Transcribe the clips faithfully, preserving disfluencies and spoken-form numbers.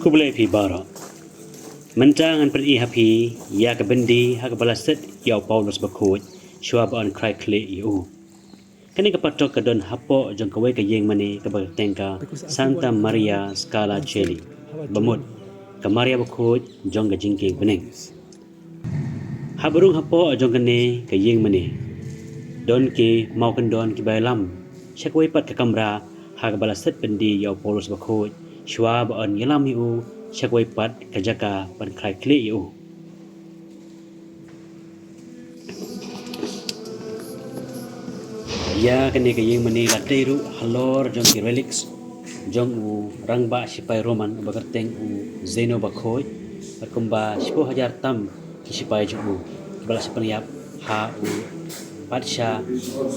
Khublei phi baroh. Mynta ngan pyni ha phi ïa ka byndi ha kaba la set ïa u Paulus Bakhuid shuwa ba yn khrai khlieh ïa u. Kane ka patok ka don hapoh jong kawei ka ïing mane kaba kyrteng ka Santa Maria Scala Coeli, ba mut ka Maria Bakhuid jong ka jingkieng bneng. Haba rung hapoh jong kane ka ïing mane, don ki maw kyndon kiba ïalam sha kawei pat ka kamra ha kaba la set byndi ïa u Paulus Bakhuid shuwa ba yn ïalam ïa u sha kawei pat ka jaka ban khrai khlieh ïa u. Ïa kane ka ïing mane la tei ruh halor jong ki relics jong u rangbah sipai Roman uba kyrteng u Zeno Bakhuid, bad kumba shiphew hajar tam ki sipai jong u kiba la shah pynïap ha u Patsha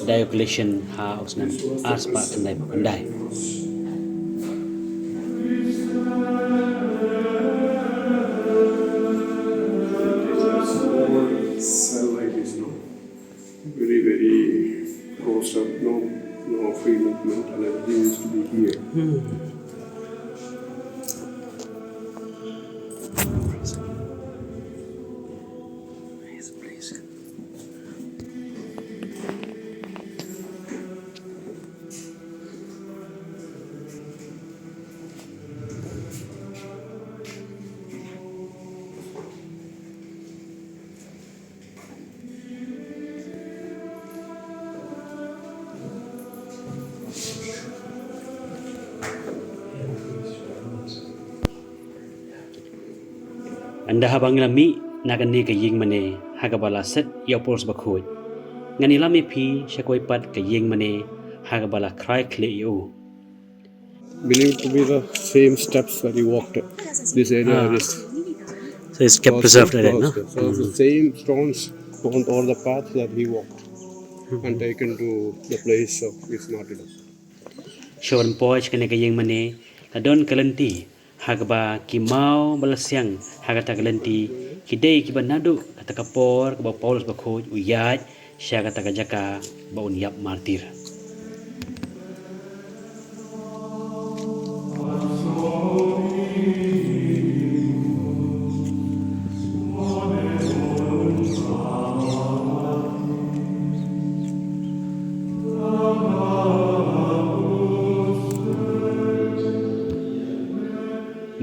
Diocletian ha u snem arspah khyndai phew khyndai. Cell like this, no? Very, very close up, no, no free movement, and everything used to be here. Ynda haba ngi la mih na kane ka ïing mane ha kaba la set ïa u Paulus Bakhuid, ngan ïalam ïa phi sha kawei pat ka ïing mane ha kaba la khrai khlieh ïa u. Believed to be the same steps that he walked. This area is. So it's kept preserved, no? So the same stones found all the path that he walked and taken to the place of his martyrdom. Shuwa ban poi sha kane ka ïing mane, la don ka lynti ha kaba ki maw ba la siang ha kata ka lynti ki dei kiba naduh kata ka por kaba u Paulus Bakhuid u ïaid sha kata ka jaka ba un ïap martir.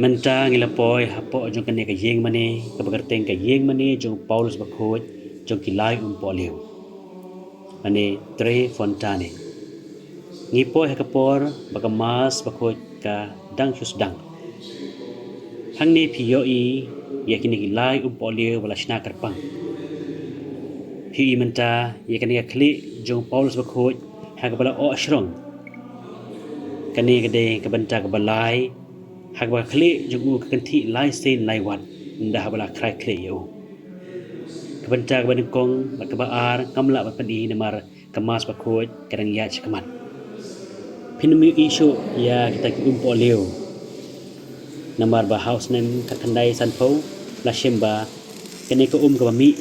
Mynta ngi la poi hapoh jong kane ka ïing mane kaba kyrteng ka ïing mane jong u Paulus Bakhuid jong ki lai um pohliew, mane Tre Fontane. Ngi poi ha ka por ba ka Mass Bakhuid ka dang shu sdang. Hangne phi ïohi ïa kine ki lai um pohliew ba la shna kyrpang. Phi ïohi mynta ïa kane ka khlieh jong u Paulus Bakhuid ha kaba la oh shrong. Kane ka dei ka bynta kaba lai ha kaba ka khlieh jong u ka kynthih lai sien lai wat ynda haba la khrai khlieh ïa u. Ka bynta kaba nyngkong bad kaba ar ngam lah ban pyni namar ka Mass Bakhuid ka dang ïaid shakhmat. Phin ym ïohi shuh ïa kita ki um pohliew namar ba ha u snem khatkhyndai sanphew la shem ba kane ka um kaba mih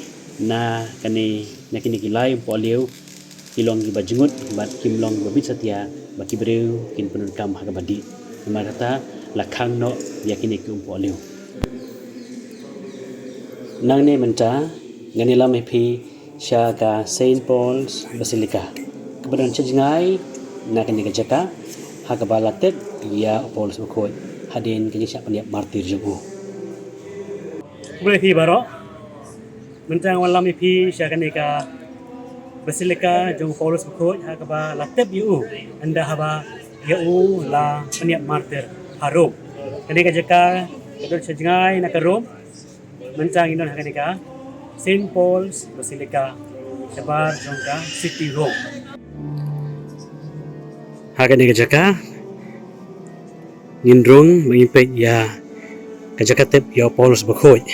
na kane, na kine ki lai um pohliew ki long kiba jngut bad kim long kiba bit satia ba ki briew kin pyndonkam ha kaba dih. Namar kata la khang noh ïa kine ki um pohliew. Nangne mynta ngan ïalam ïa phi sha ka Saint Paul's Basilica kaba don sha jngai na kane ka jaka ha kaba la tep ïa u Paulus Bakhuid hadien ka jingshah pynïap martir jong u. Khublei phi baroh. Mynta ngan ïalam ïa phi sha kane ka Basilica jong u Paulus Bakhuid ha kaba la tep ïa u ynda haba ïa u la pynïap martir ha Rome. Kane ka jaka ka don sha jngai na ka Rome. Mynta ngi don ha kane ka Saint Paul's Basilica shabar jong ka City Rome. Ha kane ka jaka ngin rung ba ngin peit ïa ka jaka tep ïa u Paulus Bakhuid.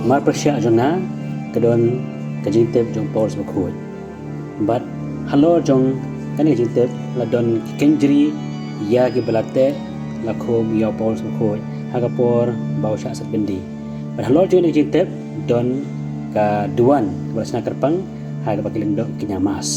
Mar pyrshah jong nga ka don ka jingtip jong Paul Bakhuid. Bad halor jong kane ka jingtip la don ki kynjri ïa ki ba la teh la khum ïa Paul Bakhuid ha ka por ba u shah set byndi. Bad halor jong kane ka jingtip don ka duwan kaba la sna kyrpang ha kaba ki lyngdoh ki ñiah mass.